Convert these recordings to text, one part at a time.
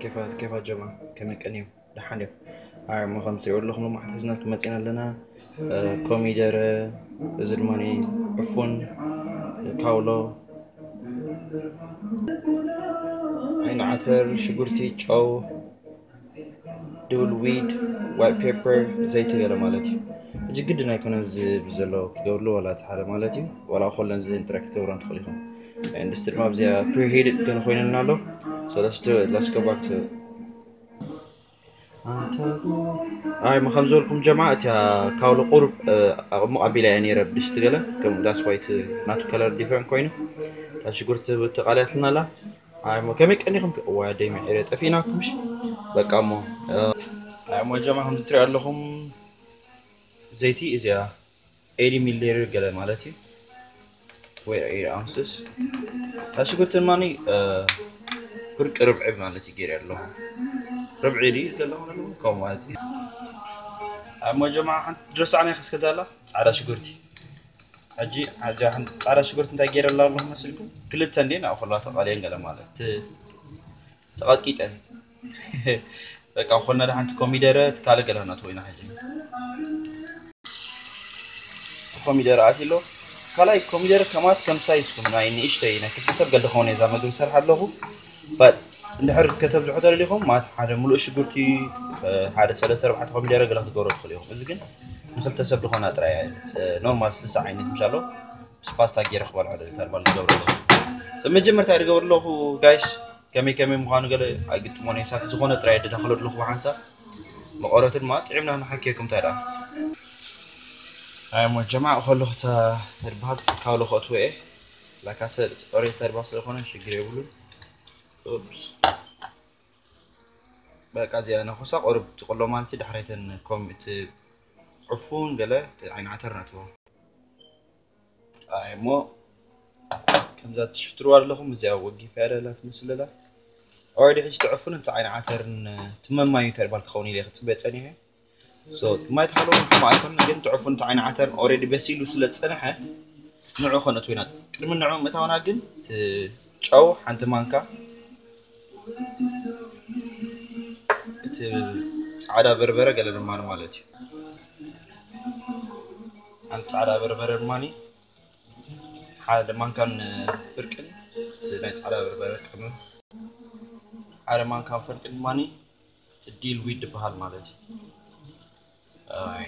ኬፋት ኬፋት ጀማ ከመይ ቀንዮም ደሓን እዮም። ኣይ እሞ ከም ትሪእዎ ኣለኹም ሎማዓንቲ ሒዝናልኩም መፂና ኣለና። ኮሚደረ፣ እዚ ድማ ዕፉን፣ ካውሎ፣ ዓይኒ ዓተር፣ ሽጉርቲ፣ ጨው፣ ድብል ዊድ፣ ዋይት ፔፐር፣ ዘይቲ ገለ ማለት እዩ። ሕጂ ግድን ኣይኮነን እዚ ዘሎ ክትገብርሉ ዋላ እቲ ሓደ ማለት እዩ። ዋላ ኮለን እዚ ኢንተራክት ክትገብሮ እንትኽእል ኢኹም። ኢንዱስትሪ ድማ ኣብዚኣ ፕሪሄድድ ገለ ኮይነና ኣሎ። So let's do it. Let's go back to it. ኣይ ማ ከም ዝበልኩም ጀማ እቲ ካውሎ ቁሩብ ኣቕሙቕ ኣቢላ እያ ነይረ ብድስቲ ገለ ከም that's why እቲ ናቱ ከለር ዲፈረንት ኮይኑ እታ ሽጉርቲ ተቓልያትና ኣላ። ኣይ ሞ ከመይ ቀኒኹም እዋ ደይ መዒረ ጠፊእናኩም ሽ በቃ እሞ ኣይ ሞ ጀማ ከም ዝትሪኦ ኣለኹም ዘይቲ እዚኣ ኤዲ ሚሊር ገለ ማለት እዩ ወይ ኤዲ ኣውንስስ እታ ሽጉርቲ ድማ ፍርቂ ርብዒ ማለት እዩ ገይረ ኣለኹ። ርብዒ ድዩ ዘለኹ ከምኡ ማለት እዩ። ኣብ መጀመርያ ሓንቲ ድረሳዕና ከስከዳላ ፃዕዳ ሽጉርቲ ሕጂ ኣብዚኣ ሓንቲ ፃዕዳ ሽጉርቲ እንታይ ገይረ ኣላ ኣለኹ መስልኩም? ክልተ እንዴ ናብ ከላ ተቐልየን ገለ ማለት ት- ተቐጥቂጠን በቃ ኮና ሓንቲ ኮሚደረ ትካለ ገለ ናት ወይና ሕጂ ኮሚደረ ኣትሎ ካልኣይ ኮሚደረ ከማት ከም ሳይዝኩም ናይ ንእሽተይ ናይ ክልተ ሰብ ገለ ዝኾነ እዛ መግቢ ሰርሓ ኣለኹ but እንድሕር ከተብዝሑ ተደሊኹም ማለት ሓደ ሙሉእ ሽጉርቲ ሓደ ሰለስተ ኣርባዕተ ኮሚደረ ገለ ክትገብሮ ትኽእሉ ኢኹም። እዚ ግን ንክልተ ሰብ ዝኾና ጥራይ ኖርማል ስልሳ ዓይነት ምሻሎ ምስ ፓስታ ገይረ ክበልዖ ደሊ ተርባል ዝገብረ ኣለኹ። መጀመርታ ዝገብር ኣለኹ ጋይስ ከመይ ከመይ ምዃኑ ገለ ኣይግጥሞን እየ። ሳክ ዝኾነ ጥራይ ደዳኽሎ ኣለኹ ብሓንሳብ መቐረቱ ድማ ጥዒምና ንሓኪየኩም እንታይ ደኣ ኣይ ሞ ጀማዕ ከለኹ ተድባሃል ካብ ለኸእትዎ እየ ላካሰ ኦሬት ተድባ ስለኾነ ሽግር የብሉን። ኡፕስ በቃ እዚኣ ነኹሳ ቁሩብ ትቕሎ ማለት እዩ። ዳሕረይተን ኮም እቲ ዕፉን ገለ እቲ ዓይኒ ዓተር ነእትዎ። ኣይ እሞ ከምዛ ትሽፍትርዋ ኣለኹም እዚኣ ወጊፋ እያ ደላ ትመስል ደላ። ኦረዲ ሕጂ ትዕፉን እቲ ዓይኒ ዓተርን ትመማዩ ተድባል ክኸውን ኢለ ክፅበ ፀኒሐ። ሶ ማይ ተሓለዎ ሕማ ኣይኮነ ግን ትዕፉን እቲ ዓይኒ ዓተርን ኦረዲ በሲሉ ስለ ዝፀንሐ ንዑ ከነእትው ኢና። ቅድሚ ንዑ ምእታውና ግን እቲ ጨው ሓንቲ ማንካ እቲ ፃዕዳ በርበረ ገለ ድማ ማለት እዩ። ሓንቲ ፃዕዳ በርበረ ድማ ሓደ ማንካን ፍርቅን እቲ ናይ ፃዕዳ በርበረ ቅመም ሓደ ማንካን ፍርቅን ድማ እቲ ዲል ዊድ ዝበሃል ማለት እዩ። ኣይ።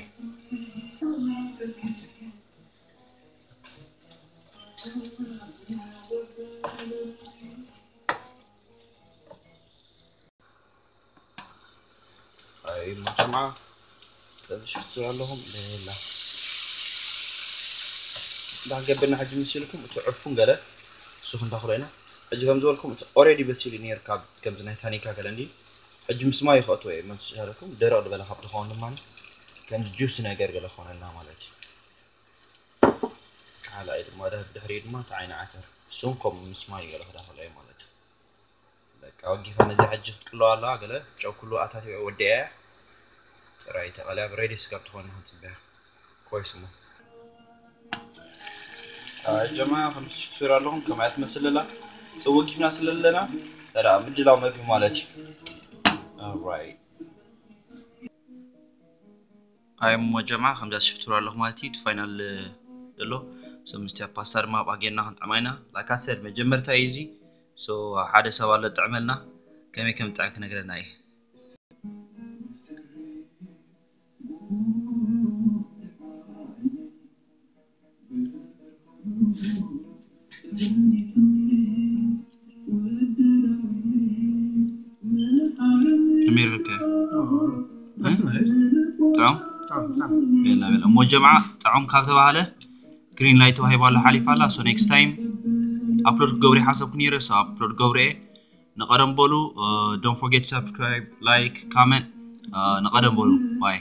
ኣይ መጀማ ተብሽቱ ኣለኹም ለላ እንዳገበና ሕጂ ምስልኩም እቲ ዕፉን ገለ ሱኽ እንዳኽሎ ኢና። ሕጂ ከም ዝበልኩም እቲ ኦሬዲ በሲሉ ነይሩ ካብ ከምዚ ናይ ታኒካ ገለ እንዲ ሕጂ ምስ ማይ ይኸእትዎ እየ መስ ሻለኩም ደረቕ ዝበለ ካብ ዝኸውን ድማ ከምዚ ጁስ ነገር ገለ ክኾነልና ማለት እዩ። ካልኣይ ድማ ድሕሪኡ ድማ እቲ ዓይኒ ዓተር እሱን ከምኡ ምስ ማይ ገለ ክዳኽሎ እየ ማለት እዩ። በቃ ወጊፋ ነዚ ሕጂ ክትቅለዋ ኣለዋ ገለ ጨው ኩሉ ኣታቲበ ወዲያ እያ። ጥራይ ተቐልያ ብ ሬዲ ስጋብ ትኾን ንክንፅበያ ኮይስ እሞ ጀማ ከም ትሽፍር ኣለኹም ከምኣ ትመስል ኣላ። ወጊፍና ስለ ኣለና ተዳ ምድላው መግቢ ማለት እዩ። ኦራይት ኣይ እሞ ጀማ ከምዛ ሽፍትሩ ኣለኹ ማለት እዩ እቲ ፋይናል ዘሎ። ሶ ምስቲ ፓስታ ድማ ኣብ ኣጌና ክንጥዕማ ኢና። ላካሰድ መጀመርታ እዩ እዚ። ሶ ሓደ ሰብ ኣሎ ጥዕመልና ከመይ ከም ጥዕም ክነግረና እዩ። ከመይ ርኢኻ? ጥዑም? ቤላ ቤላ እሞ ጀምዓ ጥዑም ካብ ተባሃለ ግሪን ላይት ተዋሂባ ኣላ ሓሊፋ ኣላ። So next time ኣፕሎድ ክገብሩ ይሓሰብኩ ነይረ። So ኣፕሎድ ገብሩ እየ። ንቐደም በሉ። Don't forget subscribe, like, comment. ንቐደም በሉ። ባይ።